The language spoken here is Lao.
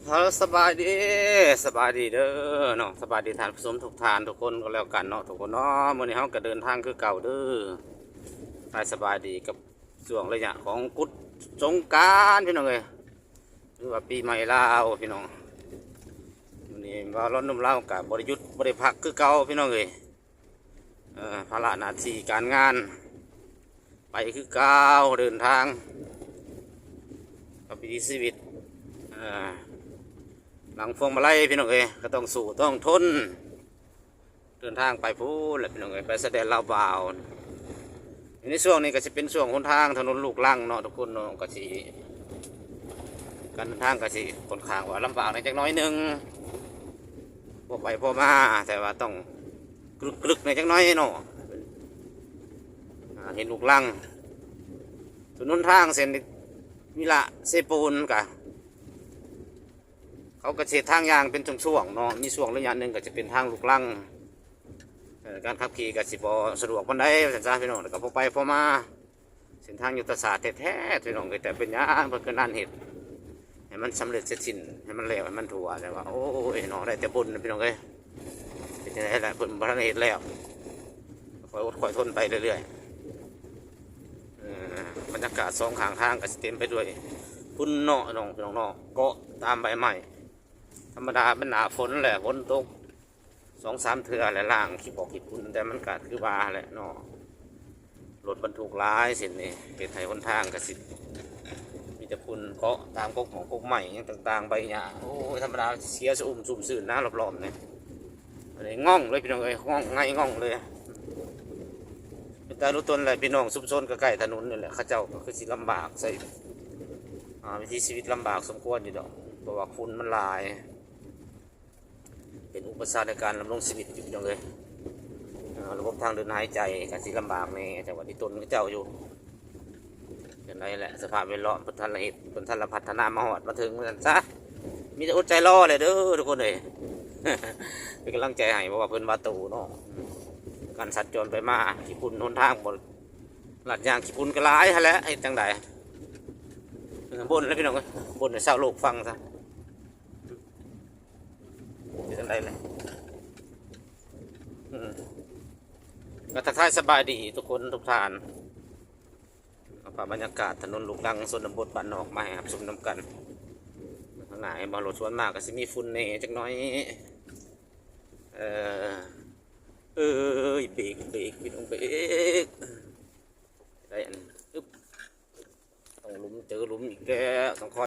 ເອີ ສະບາຍດີ ສະບາຍດີເດີເນາະ ສະບາຍດີທ່ານຜູ້ຊົມທຸກທ່ານທຸກຄົນກໍແລ້ວກັນເນາະ ທຸກຄົນເນາະ. ມື້ນີ້ເຮົາກໍເດີນທາງຄືເກົ່າເດີ ທັກທາຍສະບາຍດີກັບຊ່ວງໄລຍະຂອງກຸດສົງການ ພີ່ນ້ອງເອີຍ ຫຼືວ່າປີໃໝ່ລາວ ພີ່ນ້ອງ. ມື້ນີ້ບ່າວລອນໜຸ່ມລາວກໍບໍ່ໄດ້ຢຸດບໍ່ໄດ້ພັກຄືເກົ່າ ພີ່ນ້ອງເອີຍ. ເອີ ພາລະໜ້າທີ່ການງານໄປຄືເກົ່າ ເດີນທາງກັບວິຖີຊີວິດ ເອີ ຫຼັງພວງມາໄລ ພີ່ນ້ອງເອີຍ ກໍຕ້ອງສູ້ຕ້ອງທົນ ເດີນທາງໄປພຸ້ນແຫຼະ ພີ່ນ້ອງເອີຍ ໄປຊາຍແດນລາວບາວ. ໃນຊ່ວງນີ້ກໍຊິເປັນຊ່ວງຫົນທາງຖະໜົນລູກລັງເນາະ ທຸກຄົນເນາະ ກໍຊິ ການເດີນທາງກໍຊິຂ້ອນຂ້າງວ່າລຳບາກໃນຈັກໜ້ອຍໜຶ່ງ ພໍໄປພໍມາ ແຕ່ວ່າຕ້ອງລຶກໆໃນຈັກໜ້ອຍເນາະ. ອ່າ ເຫັນລູກລັງ ຖະໜົນທາງເສັ້ນວິລະເຊໂປນກະ ເຂົາກໍຊິເຮັດທາງຍ່າງເປັນຊ່ວງໆເນາະ ມີຊ່ວງໄລຍະໜຶ່ງກໍຈະເປັນທາງລູກລັງ ເອີ ການຂັບຂີ່ກໍຊິບໍ່ສະດວກປານໃດວ່າຊັ້ນຊະ ພີ່ນ້ອງ ແລ້ວກໍພໍໄປພໍມາ. ເສັ້ນທາງຍຸດທະສາດແທ້ໆ ພີ່ນ້ອງເອີຍ ແຕ່ເປັນຫຍັງເພິ່ນຄືນັ້ນເຮັດໃຫ້ມັນສຳເລັດເສັດສິ້ນ ໃຫ້ມັນແລ້ວໃຫ້ມັນທົ່ວ ແຕ່ວ່າ ໂອ້ຍເນາະ ໄດ້ແຕ່ບົ່ນນະ ພີ່ນ້ອງເອີຍ. ເປັນຈັ່ງໃດລະ ເພິ່ນບໍ່ທັນໄດ້ເຮັດແລ້ວ ຄ່ອຍອົດຄ່ອຍທົນໄປເລື້ອຍໆ. ເອີ ບັນຍາກາດສອງຂ້າງທາງກໍຊິເຕັມໄປດ້ວຍຝຸ່ນເນາະ ພີ່ນ້ອງເນາະ ເກາະຕາມໃບໄມ້. ທຳມະດາມັນໜ້າຝົນແຫຼະ ຝົນຕົກສອງສາມເທື່ອແຫຼະ ລ້າງຂີ້ບອກຂີ້ຝຸ່ນ ແຕ່ມັນກໍຄືວ່າແຫຼະເນາະ ລົດບັນທຸກຫຼາຍເສັ້ນນີ້ ເຮັດໃຫ້ຫົນທາງກໍຊິມີແຕ່ຝຸ່ນເກາະຕາມກົກໝອກກົກໄມ້ຫຍັງຕ່າງໆ ໃບຫຍ້າ. ໂອ້ຍ ທຳມະດາເສຍຊະອຸ່ມຊຸ່ມຊື່ນນະ ລອບໆນີ້. ອັນນີ້ງ່ອງເລີຍ ພີ່ນ້ອງເອີຍ ງ່ອງໄງງ່ອງເລີຍ. ເປັນຕາລຸຕົນແຫຼະ ພີ່ນ້ອງຊຸມຊົນໃກ້ໆຖະໜົນນີ້ແຫຼະ ເຂົາເຈົ້າກໍຄືຊິລຳບາກໃຊ້ ອ່າ ວິຖີຊີວິດລຳບາກສົມຄວນຢູ່ດອກ ເພາະວ່າຝຸ່ນມັນຫຼາຍ ເປັນອຸປະສັກໃນການດຳລົງຊີວິດຢູ່ ພີ່ນ້ອງເອີຍ. ເອີ ລະບົບທາງເດີນຫາຍໃຈກໍຊິລຳບາກແດ່ ແຕ່ວ່າດີຕົນເຂົາເຈົ້າຢູ່. ຈັ່ງໃດແຫຼະ ສະພາບແວດລ້ອມເພິ່ນທັນລະເຮັດ ເພິ່ນທັນລະພັດທະນາມາຮອດມາເຖິງວ່າຊັ້ນຊະ. ມີແຕ່ອົດໃຈລໍແຫຼະເດີທຸກຄົນເອີຍ ເປັນກຳລັງໃຈໃຫ້ ເພາະວ່າເພິ່ນວ່າໂຕເນາະ ການສັນຈອນໄປມາ ຂີ້ຝຸ່ນຫົນທາງບໍ່ ລາດຍາງຂີ້ຝຸ່ນກໍຫຼາຍຫັ້ນແຫຼະ ເຮັດຈັ່ງໃດ. ເອີ ບ່ນແລ້ວ ພີ່ນ້ອງເອີຍ ບ່ນໃຫ້ຊາວໂລກຟັງຊະ ເປັນຈັ່ງໃດແຫຼະ. ອືມ ກໍທັກທາຍສະບາຍດີທຸກຄົນທຸກທ່ານ. ເອົາພາບບັນຍາກາດຖະໜົນລູກລັງຊົນນະບົດບ້ານນອກມາໃຫ້ຮັບຊົມນຳກັນ. ຂ້າງໜ້າເຫັນບໍ່ ລົດສວນມາກໍຊິມີຝຸ່ນແດ່ຈັກໜ້ອຍ. ເອີ ເອີຍ ເບກ ເບກ ພີ່ນ້ອງ ເບກ ໄດ້ອັນ ອຶບ ຕ້ອງຫຼຸມ ເຈີຫຼຸມອີກແລ້ວ ຕ້ອງຄອຍ